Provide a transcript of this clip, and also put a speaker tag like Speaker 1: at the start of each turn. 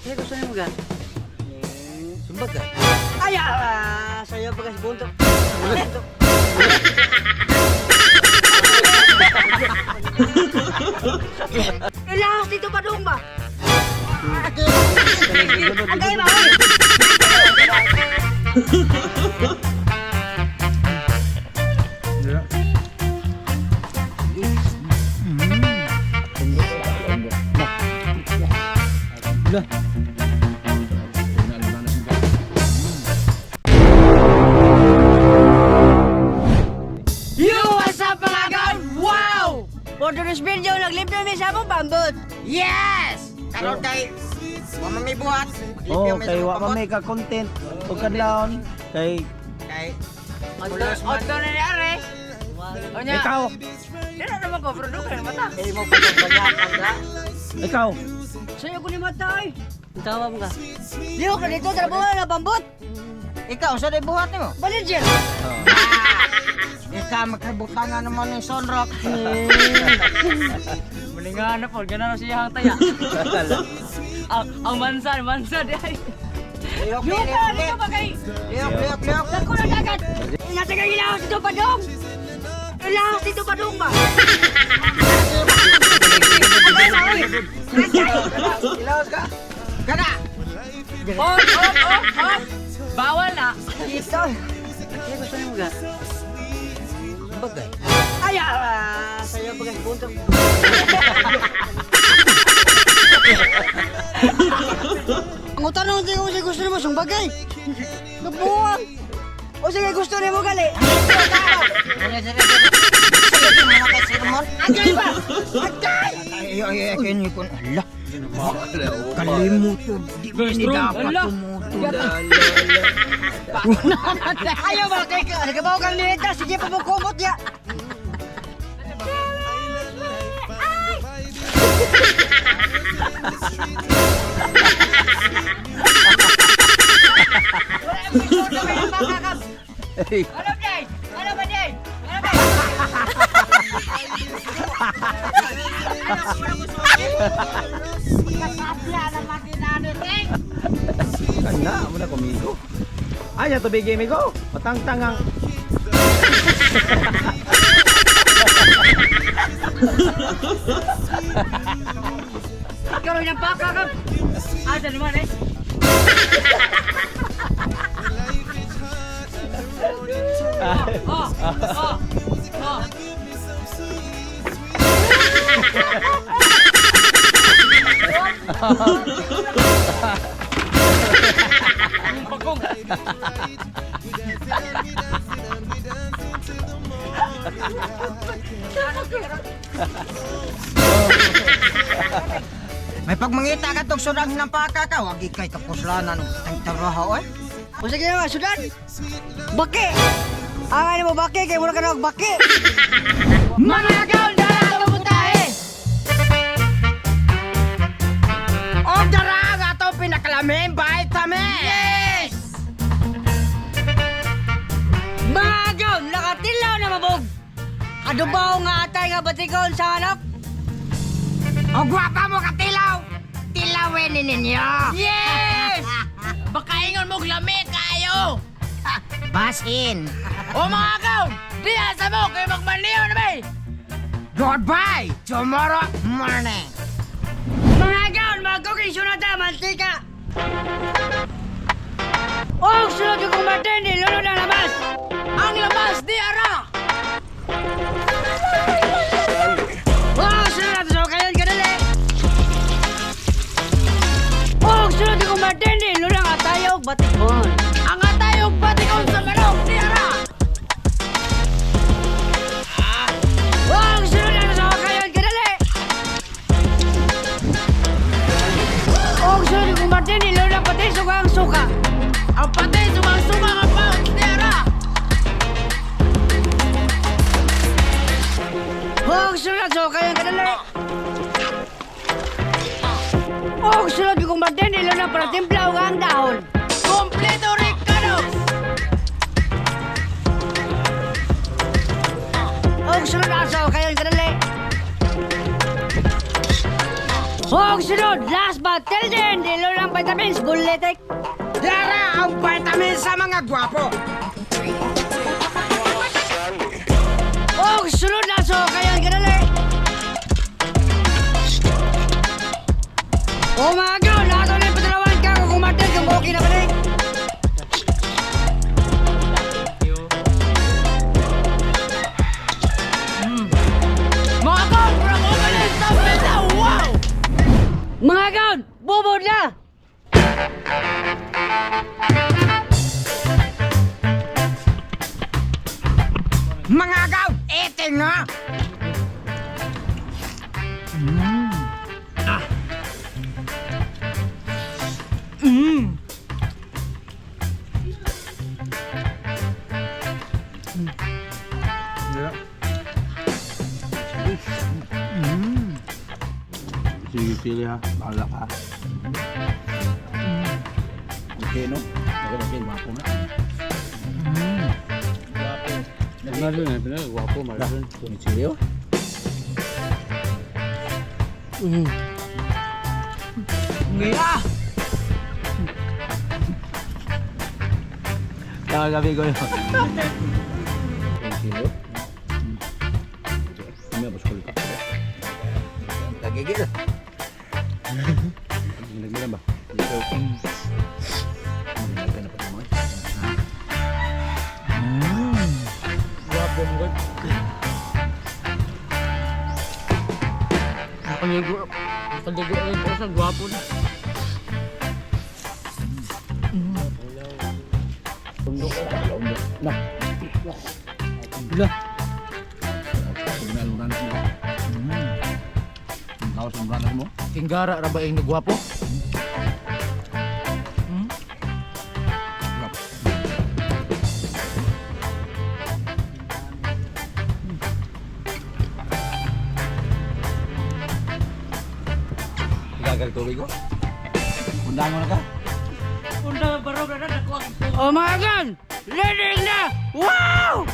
Speaker 1: Kaya gusto niyo ga?
Speaker 2: Sumbag ka.
Speaker 1: Ay, sayo pa kasi buntok. Buntok. Ilahas dito pa doon ba? Agay ba? Oy? Yo, what's up, mga gaon? Wow! For today's video, naglimpyo mi sa among pambot.
Speaker 2: Yes! Karon kay wa man may buhat.
Speaker 3: Oh,
Speaker 2: Maglimpyo may
Speaker 3: kay
Speaker 2: sa
Speaker 3: wa man
Speaker 2: pambot.
Speaker 3: may ka-content ug kadlawon kay
Speaker 2: Kay Pulos man.
Speaker 1: Otto na ni Are. Onya.
Speaker 3: Ikaw,
Speaker 1: Dili naman ko, pero dugay na mata.
Speaker 2: Kay mo pagbanyakan ra.
Speaker 3: Ikaw.
Speaker 1: Sayo ko ni mata ay. Tawa mo ka. Diyo ka dito, trabaho na pambot.
Speaker 2: Ikaw sa day buhat nimo?
Speaker 1: Manager.
Speaker 2: Ikaw magkabutangan naman ng sunrock.
Speaker 4: Malinga na po, ganun na siya ang taya. Ang mansa, mansa di ay.
Speaker 2: Lihok,
Speaker 1: Diyo
Speaker 2: lihok,
Speaker 1: ka dito
Speaker 2: lihok.
Speaker 1: ba kay?
Speaker 2: Lihok, lihok, lihok.
Speaker 1: Dako na dagat. Nasa kay ilahas dito pa dong. Ilahas dito pa dong ba? Agay ba, oy?
Speaker 2: Ilaos ka. Kana.
Speaker 4: Oh, oh, oh, oh. Bawal na.
Speaker 1: Dito. Kaya gusto niyo ga?
Speaker 2: Sumbag ka.
Speaker 1: Ay, sayo pa kasi buntok. Ang utanong ko kung gusto nimo sung bagay. Nabuwang. O sige, gusto nimo gali.
Speaker 2: Dire, dire, dire. Sige, mga kay sermon.
Speaker 1: Agay ba? Agay!
Speaker 2: Ay, ay, ay, ay, ay, kun. Ala. Kalimuto. Di ba ni dapat
Speaker 4: Ala.
Speaker 2: tumuto.
Speaker 1: Ayaw ba kay nagabaw kang lihita, sige pa mo kumot ya. Ano ba? Ano ba, Day? Ano ba?
Speaker 3: Kana mo na kumigo. Ay, tubig migo. Matangtang ang
Speaker 1: Ikaw rin ang baka ka.
Speaker 4: Asa naman eh. Oh, oh, oh. Pagong.
Speaker 2: May pagmangita ka tog sudang hinampaka ka, wag ikay kapuslanan og tangtaraha oy.
Speaker 1: O sige naman, sudan. Baki. Ang ano mo baki, kay mura ka na og baki.
Speaker 4: Mga gaon, dara ka puntahe.
Speaker 2: Og dara ang atong pinakalaming vitamin.
Speaker 4: Yes!
Speaker 1: Mga gaon, nakatilaw na mabog. Adubaw nga atay nga batikon sa anak.
Speaker 2: Og gwapa mo ka tilaw. Tilawin ni ninyo.
Speaker 4: Yes! Baka ingon mo lami kayo.
Speaker 2: Basin.
Speaker 4: O mga gaon, di asa mo kay magmaniyo na bay.
Speaker 2: Goodbye tomorrow morning.
Speaker 1: Mga gaon, mag-cooking sunod ta, mantika. Og sunod yung kumatindi, lulod ang labas.
Speaker 4: Ang labas di ara.
Speaker 1: Og sunod na so kayon kadali. Og sunod yung kumatindi, lulod ang atayo, batikon.
Speaker 4: Ang atayog batikon sa manok di ara.
Speaker 1: Og sunod na so kayon kadali. Og sunod yung kumatindi, lulod ang pati suka ang suka.
Speaker 4: Ang pati sumang suka nga pa di ara.
Speaker 1: Og sunod so kayon kadali. Og sunod yung kumatindi, lulod ang patimpla og ang dahon.
Speaker 4: Kompleto Ricardo.
Speaker 1: Og sunod aso kayon kadali. Og sunod, last but till then, dilo lang vitamins, gulitik.
Speaker 2: Dara ang vitamin sa mga gwapo.
Speaker 1: Og sunod na, so kayon ganali. O mga gaw, lahat ulit patalawan ka kung kumatin, kung okay na ba ni?
Speaker 4: Mga kaw, from Omelet sa Meta! Wow!
Speaker 1: Mga gaw, bubod na!
Speaker 2: Mga agaw, eating na.
Speaker 3: Sige, sili ha. Bahala ka. Okay, no? Okay, okay. Gwapo na.
Speaker 4: Gwapo,
Speaker 3: May sili, oh.
Speaker 4: Ngiya!
Speaker 3: Tama gabi ko yun. May sili, oh. May abos ko ka. Nagigil. Nagigil ba? Dito. Nagigil na pa mo.
Speaker 4: Gwapo mo, God. Nakaligo. Nakaligo ko sa gwapo na.
Speaker 3: Na.
Speaker 4: Lah.
Speaker 3: Kawas ang branas mo.
Speaker 4: Kinggara ra ba yung nagwapo?
Speaker 3: Gagal tubig ko. Undangan mo na ka.
Speaker 4: Unda barog na nakuha.
Speaker 1: O mga gaw, ready na! Wow!